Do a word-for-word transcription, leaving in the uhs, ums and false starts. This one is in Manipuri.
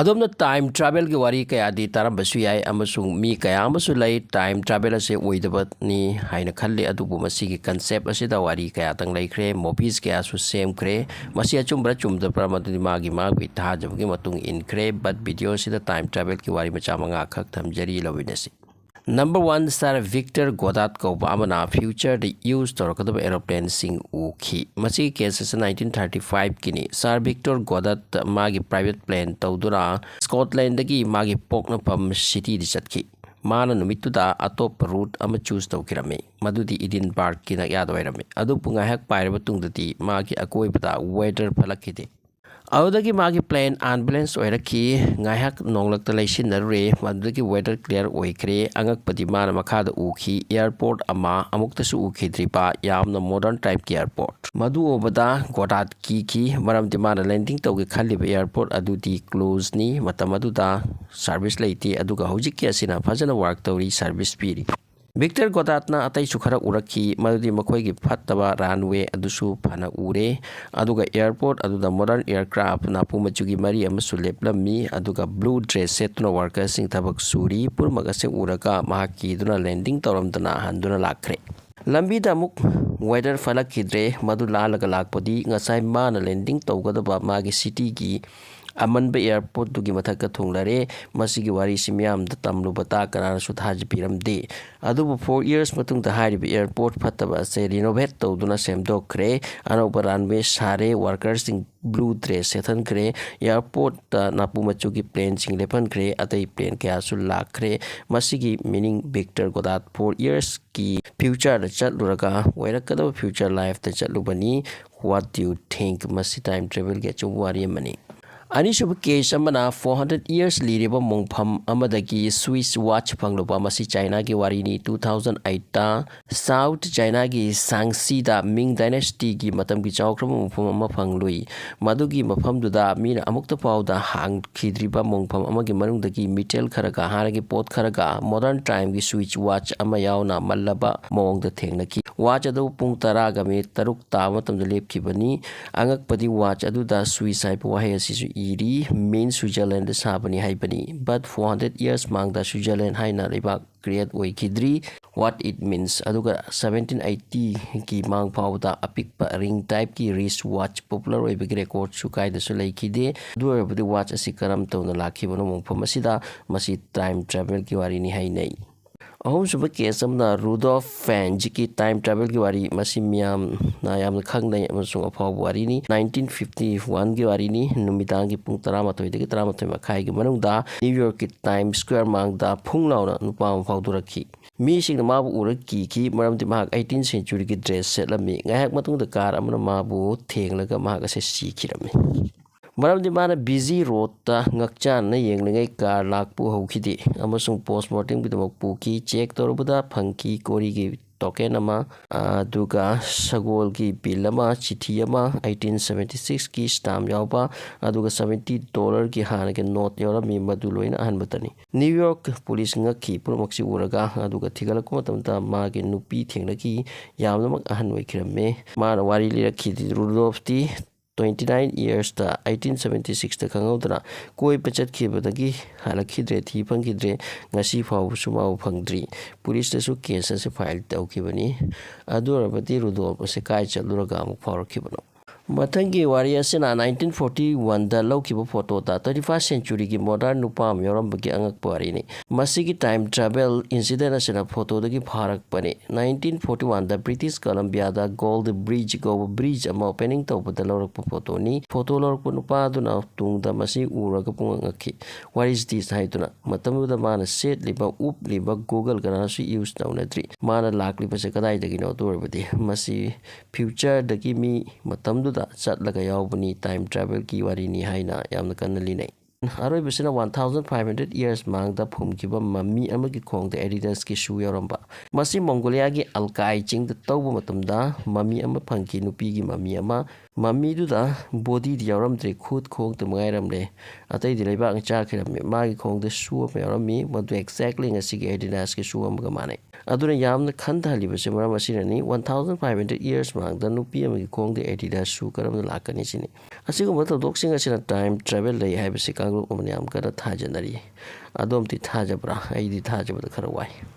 ꯑꯗꯣꯝꯅ time travelꯒꯤ ꯋꯥꯔꯤ ꯀꯌꯥꯗꯤ ꯇꯥꯔꯝꯕꯁꯨ ꯌꯥꯏ, ꯑꯃꯁꯨꯡ ꯃꯤ ꯀꯌꯥ ꯑꯃꯁꯨ ꯂꯩ time travel ꯑꯁꯦ ꯑꯣꯏꯗꯕꯅꯤ ꯍꯥꯏꯅ ꯈꯜꯂꯤ꯫ ꯑꯗꯨꯕꯨ ꯃꯁꯤꯒꯤ concept ꯑꯁꯤꯗ ꯋꯥꯔꯤ ꯀꯌꯥꯇꯪ ꯂꯩꯈ꯭ꯔꯦ, movies ꯀꯌꯥꯁꯨ ꯁꯦꯝꯈ꯭ꯔꯦ꯫ ꯃꯁꯤ ꯑꯆꯨꯝꯕ꯭ꯔꯥ ꯆꯨꯝꯗꯕ꯭ꯔꯥ, ꯃꯗꯨꯗꯤ ꯃꯥꯒꯤ ꯃꯥꯒꯤ ꯊꯥꯖꯕꯒꯤ ꯃꯇꯨꯡ ꯏꯟꯈ꯭ꯔꯦ꯫ But video ꯑꯁꯤꯗ time travelꯒꯤ ꯋꯥꯔꯤ ꯃꯆꯥ ꯃꯉꯥ ꯈꯛ ꯊꯝꯖꯔꯤ, ꯂꯧꯃꯤꯟꯅꯁꯤ꯫ Number one, Sir Victor Goddard ꯀꯧꯕ ꯑꯃꯅ futureꯗ use ꯇꯧꯔꯛꯀꯗꯕ aeroplaneꯁꯤꯡ ꯎꯈꯤ꯫ ꯃꯁꯤꯒꯤ case ꯑꯁꯤ nineteen thirty fiveꯀꯤꯅꯤ꯫ Sir Victor Goddard ꯃꯥꯒꯤ private plane ꯇꯧꯗꯨꯅ Scotlandꯗꯒꯤ ꯃꯥꯒꯤ ꯄꯣꯛꯅꯐꯝ cityꯗ ꯆꯠꯈꯤ꯫ ꯃꯥꯅ ꯅꯨꯃꯤꯠꯇꯨꯗ ꯑꯇꯣꯞꯄ route ꯑꯃ choose ꯇꯧꯈꯤꯔꯝꯃꯤ, ꯃꯗꯨꯗꯤ Edinburghꯀꯤ ꯅꯛꯌꯥꯗ ꯑꯣꯏꯔꯝꯃꯤ꯫ ꯑꯗꯨꯕꯨ ꯉꯥꯏꯍꯥꯛ ꯄꯥꯏꯔꯕ ꯇꯨꯡꯗꯗꯤ ꯃꯥꯒꯤ ꯑꯀꯣꯏꯕꯗ weather ꯐꯠꯂꯛꯈꯤꯗꯦ꯫ ꯑꯗꯨꯗꯒꯤ ꯃꯥꯒꯤ plane unbalance ꯑꯣꯏꯔꯛꯈꯤ꯫ ꯉꯥꯏꯍꯥꯛ ꯅꯣꯡꯂꯛꯇ ꯂꯩꯁꯤꯟꯅꯔꯨꯔꯦ꯫ ꯃꯗꯨꯗꯒꯤ weather clear ꯑꯣꯏꯈ꯭ꯔꯦ꯫ ꯑꯉꯛꯄꯗꯤ ꯃꯥꯅ ꯃꯈꯥꯗ ꯎꯈꯤ, airport ꯑꯃ ꯑꯃꯨꯛꯇꯁꯨ ꯎꯈꯤꯗ꯭ꯔꯤꯕ ꯌꯥꯝꯅ modern typeꯀꯤ airport꯫ ꯃꯗꯨ ꯎꯕꯗ Goddard ꯀꯤꯈꯤ, ꯃꯔꯝꯗꯤ ꯃꯥꯅ landing ꯇꯧꯒꯦ ꯈꯜꯂꯤꯕ airport ꯑꯗꯨꯗꯤ closeꯅꯤ꯫ ꯃꯇꯝ ꯑꯗꯨꯗ service ꯂꯩꯇꯦ, ꯑꯗꯨꯒ ꯍꯧꯖꯤꯛꯀꯤ ꯑꯁꯤꯅ ꯐꯖꯅ work ꯇꯧꯔꯤ, service ꯄꯤꯔꯤ꯫ Victor Goddardꯅ ꯑꯇꯩꯁꯨ ꯈꯔ ꯎꯔꯛꯈꯤ, ꯃꯗꯨꯗꯤ ꯃꯈꯣꯏꯒꯤ ꯐꯠꯇꯕ runway ꯑꯗꯨꯁꯨ ꯐꯅ ꯎꯔꯦ, ꯑꯗꯨꯒ airport ꯑꯗꯨꯗ modern aircraft ꯅꯥꯄꯨ ꯃꯆꯨꯒꯤ ꯃꯔꯤ ꯑꯃꯁꯨ ꯂꯦꯞꯂꯝꯃꯤ, ꯑꯗꯨꯒ blue dress ꯁꯦꯠꯇꯨꯅ workerꯁꯤꯡ ꯊꯕꯛ ꯁꯨꯔꯤ꯫ ꯄꯨꯝꯅꯃꯛ ꯑꯁꯤ ꯎꯔꯒ ꯃꯍꯥꯛ ꯀꯤꯗꯨꯅ landing ꯇꯧꯔꯝꯗꯅ ꯍꯟꯗꯨꯅ ꯂꯥꯛꯈ꯭ꯔꯦ꯫ ꯂꯝꯕꯤꯗ ꯑꯃꯨꯛ weather ꯐꯠꯂꯛꯈꯤꯗ꯭ꯔꯦ꯫ ꯃꯗꯨ ꯂꯥꯜꯂꯒ ꯂꯥꯛꯄꯗꯤ ꯉꯁꯥꯏ ꯃꯥꯅ landing ꯇꯧꯒꯗꯕ ꯃꯥꯒꯤ cityꯒꯤ ꯑꯃꯟꯕ airportꯇꯨꯒꯤ ꯃꯊꯛꯇ ꯊꯨꯡꯂꯔꯦ꯫ ꯃꯁꯤꯒꯤ ꯋꯥꯔꯤꯁꯤ ꯃꯤꯌꯥꯝꯗ ꯇꯝꯂꯨꯕ ꯇꯥ ꯀꯅꯥꯅꯁꯨ ꯊꯥꯖꯕꯤꯔꯝꯗꯦ꯫ ꯑꯗꯨꯕꯨ four years ꯃꯇꯨꯡꯗ ꯍꯥꯏꯔꯤꯕ airport ꯐꯠꯇꯕ ꯑꯁꯦ renovate ꯇꯧꯗꯨꯅ ꯁꯦꯝꯗꯣꯛꯈ꯭ꯔꯦ꯫ ꯑꯅꯧꯕ runway ꯁꯥꯔꯦ, workerꯁꯤꯡ blue dress ꯁꯦꯠꯍꯟꯈ꯭ꯔꯦ, airportꯇ ꯅꯥꯄꯨ ꯃꯆꯨꯒꯤ planeꯁꯤꯡ ꯂꯦꯞꯍꯟꯈ꯭ꯔꯦ, ꯑꯇꯩ plane ꯀꯌꯥꯁꯨ ꯂꯥꯛꯈ꯭ꯔꯦ꯫ ꯃꯁꯤꯒꯤ meaning Victor Goddard four yearsꯀꯤ futureꯗ ꯆꯠꯂꯨꯔꯒ ꯑꯣꯏꯔꯛꯀꯗꯕ future lifeꯇ ꯆꯠꯂꯨꯕꯅꯤ꯫ What do you think? ꯃꯁꯤ time travelꯒꯤ ꯑꯆꯧꯕ ꯋꯥꯔꯤ ꯑꯃꯅꯤ꯫ ꯑꯅꯤꯁꯨꯕ case ꯑꯃꯅ four hundred years ꯂꯤꯔꯤꯕ ꯃꯣꯡꯐꯝ ꯑꯃꯗꯒꯤ Swiss watch ꯐꯪꯂꯨꯕ꯫ ꯃꯁꯤ Chinaꯒꯤ ꯋꯥꯔꯤꯅꯤ꯫ Two thousand eightꯇ South Chinaꯒꯤ Shaanxiꯗ Ming dynastyꯒꯤ ꯃꯇꯝꯒꯤ ꯆꯥꯎꯈ꯭ꯔꯕ ꯃꯣꯡꯐꯝ ꯑꯃ ꯐꯪꯂꯨꯏ꯫ ꯃꯗꯨꯒꯤ ꯃꯐꯝꯗꯨꯗ ꯃꯤꯅ ꯑꯃꯨꯛꯇ ꯐꯥꯎꯗ ꯍꯥꯡꯈꯤꯗ꯭ꯔꯤꯕ ꯃꯣꯡꯐꯝ ꯑꯃꯒꯤ ꯃꯅꯨꯡꯗꯒꯤ metal ꯈꯔꯒ ꯍꯥꯟꯅꯒꯤ ꯄꯣꯠ ꯈꯔꯒ modern timeꯒꯤ Swiss watch ꯑꯃ ꯌꯥꯎꯅ ꯃꯜꯂꯕ ꯃꯑꯣꯡꯗ ꯊꯦꯡꯅꯈꯤ꯫ Watch ꯑꯗꯨ ꯄꯨꯡ ꯇꯔꯥꯒ ꯃꯤꯅꯤꯠ ꯇꯔꯨꯛ ꯇꯥꯕ ꯃꯇꯝꯗ ꯂꯦꯞꯈꯤꯕꯅꯤ꯫ ꯑꯉꯛꯄꯗꯤ watch ꯑꯗꯨꯗ Swiss ꯍꯥꯏꯕ ꯋꯥꯍꯩ ꯑꯁꯤꯁꯨ ꯏꯔꯤ, made in Switzerland ꯁꯥꯕꯅꯤ ꯍꯥꯏꯕꯅꯤ꯫ But four hundred years ꯃꯥꯡꯗ Switzerland ꯍꯥꯏꯅ ꯂꯩꯕꯥꯛ create ꯑꯣꯏꯈꯤꯗ꯭ꯔꯤ꯫ What it means꯫ ꯑꯗꯨꯒ seventeen eighty ꯒꯤ ꯃꯥꯡ ꯐꯥꯎꯕꯗ ꯑꯄꯤꯛꯄ ring type ꯀꯤ wrist watch popular ꯑꯣꯏꯕꯒꯤ record ꯁꯨ ꯀꯥꯏꯗꯁꯨ ꯂꯩꯈꯤꯗꯦ꯫ ꯑꯗꯨ ꯑꯣꯏꯔꯕꯗꯤ watch ꯑꯁꯤ ꯀꯔꯝ ꯇꯧꯅ ꯂꯥꯛꯈꯤꯕꯅꯣ ꯃꯐꯝ ꯑꯁꯤꯗ? ꯃꯁꯤ time travel ꯒꯤ ꯋꯥꯔꯤꯅꯤ ꯍꯥꯏꯅꯩ꯫ ꯑꯍꯨꯝꯁꯨꯕ case ꯑꯃꯅ Rudolf Fench ꯀꯤ time travel ꯒꯤ ꯋꯥꯔꯤ꯫ ꯃꯁꯤ ꯃꯤꯌꯥꯝꯅ ꯌꯥꯝꯅ ꯈꯪꯅꯩ ꯑꯃꯁꯨꯡ ꯑꯐꯥꯎꯕ ꯋꯥꯔꯤꯅꯤ꯫ Nineteen fifty one ꯒꯤ ꯋꯥꯔꯤꯅꯤ꯫ ꯅꯨꯃꯤꯗꯥꯡꯒꯤ ꯄꯨꯡ ꯇꯔꯥꯃꯥꯊꯣꯏꯗꯒꯤ ꯇꯔꯥꯃꯥꯊꯣꯏ ꯃꯈꯥꯏꯒꯤ ꯃꯅꯨꯡꯗ New York ꯀꯤ Times Square ꯃꯥꯡꯗ ꯐꯨꯡ ꯂꯥꯎꯅ ꯅꯨꯄꯥ ꯑꯃ ꯐꯥꯎꯗꯣꯔꯛꯈꯤ꯫ ꯃꯤꯁꯤꯡꯅ ꯃꯥꯕꯨ ꯎꯔꯒ ꯀꯤꯈꯤ, ꯃꯔꯝꯗꯤ ꯃꯍꯥꯛ eighteen century ꯒꯤ dress ꯁꯦꯠꯂꯝꯃꯤ꯫ ꯉꯥꯏꯍꯥꯛ ꯃꯇꯨꯡꯗ car ꯑꯃꯅ ꯃꯥꯕꯨ ꯊꯦꯡꯂꯒ ꯃꯍꯥꯛ ꯑꯁꯤ ꯁꯤꯈꯤꯔꯝꯃꯤ꯫ ꯃꯔꯝꯗꯤ ꯃꯥꯅ busy road ꯇ ꯉꯛꯆꯥꯟꯅ ꯌꯦꯡꯂꯤꯉꯩ car ꯂꯥꯛꯄ ꯎꯍꯧꯈꯤꯗꯦ ꯑꯃꯁꯨꯡ post mortem ꯒꯤꯗꯃꯛ ꯄꯨꯈꯤ꯫ Check ꯇꯧꯔꯨꯕꯗ ꯐꯪꯈꯤ ꯀꯣꯔꯤꯒꯤ token ꯑꯃ, ꯑꯗꯨꯒ ꯁꯒꯣꯜꯒꯤ bill ꯑꯃ, ꯆꯤꯊꯤ ꯑꯃ, eighteen seventy six ꯀꯤ stamp ꯌꯥꯎꯕ, ꯑꯗꯨꯒ seventy dollar ꯒꯤ ꯍꯥꯟꯅꯒꯤ note ꯌꯥꯎꯔꯝꯃꯤ, ꯃꯗꯨ ꯂꯣꯏꯅ ꯑꯍꯟꯕꯇꯅꯤ꯫ New York police ꯉꯛꯈꯤ ꯄꯨꯝꯅꯃꯛꯁꯤ ꯎꯔꯒ, ꯑꯗꯨꯒ ꯊꯤꯒꯠꯂꯛꯄ ꯃꯇꯝꯗ ꯃꯥꯒꯤ ꯅꯨꯄꯤ ꯊꯦꯡꯅꯈꯤ, ꯌꯥꯝꯅꯃꯛ ꯑꯍꯟ ꯑꯣꯏꯈꯤꯔꯝꯃꯦ꯫ ꯃꯥꯅ ꯋꯥꯔꯤ ꯂꯤꯔꯛꯈꯤꯗꯤ Rudolf T twenty nine years ꯇ eighteen seventy six ꯇ ꯈꯪꯍꯧꯗꯅ ꯀꯣꯏꯕ ꯆꯠꯈꯤꯕꯗꯒꯤ ꯍꯜꯂꯛꯈꯤꯗ꯭ꯔꯦ, ꯊꯤ ꯐꯪꯈꯤꯗ꯭ꯔꯦ, ꯉꯁꯤ ꯐꯥꯎꯕꯁꯨ ꯃꯥꯕꯨ ꯐꯪꯗ꯭ꯔꯤ꯫ Police ꯇꯁꯨ case ꯑꯁꯤ file ꯇꯧꯈꯤꯕꯅꯤ꯫ ꯑꯗꯨ ꯑꯣꯏꯔꯕꯗꯤ Rudolf ꯑꯁꯤ ꯀꯥꯏ ꯆꯠꯂꯨꯔꯒ ꯑꯃꯨꯛ ꯐꯥꯎꯔꯛꯈꯤꯕꯅꯣ? ꯃꯊꯪꯒꯤ ꯋꯥꯔꯤ ꯑꯁꯤꯅ nineteen forty one ꯗ ꯂꯧꯈꯤꯕ photo ꯗ twenty first century ꯒꯤ modern ꯅꯨꯄꯥ ꯑꯃ ꯌꯥꯎꯔꯝꯕꯒꯤ ꯑꯉꯛꯄ ꯋꯥꯔꯤꯅꯤ꯫ ꯃꯁꯤꯒꯤ time travel incident ꯑꯁꯤꯅ photo ꯗꯒꯤ ꯐꯥꯔꯛꯄꯅꯤ꯫ Nineteen forty one ꯗ British Columbia ꯗ Golden Bridge ꯀꯧꯕ bridge ꯑꯃ opening ꯇꯧꯕꯗ ꯂꯧꯔꯛꯄ photo ꯅꯤ꯫ Photo ꯂꯧꯔꯛꯄ ꯅꯨꯄꯥ ꯑꯗꯨꯅ ꯇꯨꯡꯗ ꯃꯁꯤ ꯎꯔꯒ ꯄꯨꯡꯉꯛ ꯉꯛꯈꯤ꯫ "What is this?" ꯍꯥꯏꯗꯨꯅ꯫ ꯃꯇꯝꯗꯨꯗ ꯃꯥꯅ ꯁꯦꯠꯂꯤꯕ, ꯎꯞꯂꯤꯕ, Google ꯀꯅꯥꯁꯨ use ꯇꯧꯅꯗ꯭ꯔꯤ꯫ ꯃꯥꯅ ꯂꯥꯛꯂꯤꯕꯁꯦ ꯀꯗꯥꯏꯗꯒꯤꯅꯣ? ꯑꯗꯨ ꯑꯣꯏꯔꯕꯗꯤ ꯃꯁꯤ future ꯗꯒꯤ ꯃꯤ ꯃꯇꯝꯗꯨꯗ ꯆꯠꯂꯒ ꯌꯥꯎꯕꯅꯤ, time travel ꯒꯤ ꯋꯥꯔꯤꯅꯤ ꯍꯥꯏꯅ ꯌꯥꯝꯅ ꯀꯟꯅ ꯂꯤꯅꯩ꯫ ꯑꯔꯣꯏꯕꯁꯤꯅ one thousand five hundred years ꯃꯥꯡꯗ ꯐꯨꯝꯈꯤꯕ mummy ꯑꯃꯒꯤ ꯈꯣꯡꯗ Adidas ꯀꯤ shoe ꯌꯥꯎꯔꯝꯕ꯫ ꯃꯁꯤ Mongolia ꯒꯤ Altai ꯆꯤꯡꯗ ꯇꯧꯕ ꯃꯇꯝꯗ mummy ꯑꯃ ꯐꯪꯈꯤ, ꯅꯨꯄꯤꯒꯤ mummy ꯑꯃ꯫ ꯃꯃꯤꯗꯨꯗ ꯕꯣꯗꯤꯗꯤ ꯌꯥꯎꯔꯝꯗ꯭ꯔꯦ, ꯈꯨꯠ ꯈꯣꯡꯇ ꯃꯉꯥꯏꯔꯝꯂꯦ꯫ ꯑꯇꯩꯗꯤ ꯂꯩꯕꯥꯛꯅ ꯆꯥꯈꯤꯔꯝꯃꯤ꯫ ꯃꯥꯒꯤ ꯈꯣꯡꯗ ꯁꯨ ꯑꯃ ꯌꯥꯎꯔꯝꯃꯤ, ꯃꯗꯨ ꯑꯦꯛꯖꯦꯛꯂꯤ ꯉꯁꯤꯒꯤ ꯑꯦꯗꯤꯗꯥꯁꯀꯤ ꯁꯨ ꯑꯃꯒ ꯃꯥꯟꯅꯩ꯫ ꯑꯗꯨꯅ ꯌꯥꯝꯅ ꯈꯟꯊꯍꯜꯂꯤꯕꯁꯦ ꯃꯔꯝ ꯑꯁꯤꯅꯅꯤ꯫ One thousand five hundred years ꯃꯃꯥꯡꯗ ꯅꯨꯄꯤ ꯑꯃꯒꯤ ꯈꯣꯡꯗ ꯑꯦꯗꯤꯗꯥꯁ ꯁꯨ ꯀꯔꯝꯅ ꯂꯥꯛꯀꯅꯤ ꯁꯤꯅꯤ꯫ ꯑꯁꯤꯒꯨꯝꯕ ꯊꯧꯗꯣꯛꯁꯤꯡ ꯑꯁꯤꯅ ꯇꯥꯏꯝ ꯇ꯭ꯔꯥꯚꯦꯜ ꯂꯩ ꯍꯥꯏꯕꯁꯤ ꯀꯥꯡꯂꯨꯞ ꯑꯃꯅ ꯌꯥꯝ ꯀꯟꯅ ꯊꯥꯖꯅꯔꯤ꯫ ꯑꯗꯣꯝꯗꯤ ꯊꯥꯖꯕ꯭ꯔꯥ? ꯑꯩꯗꯤ ꯊꯥꯖꯕꯗ ꯈꯔ ꯋꯥꯏ꯫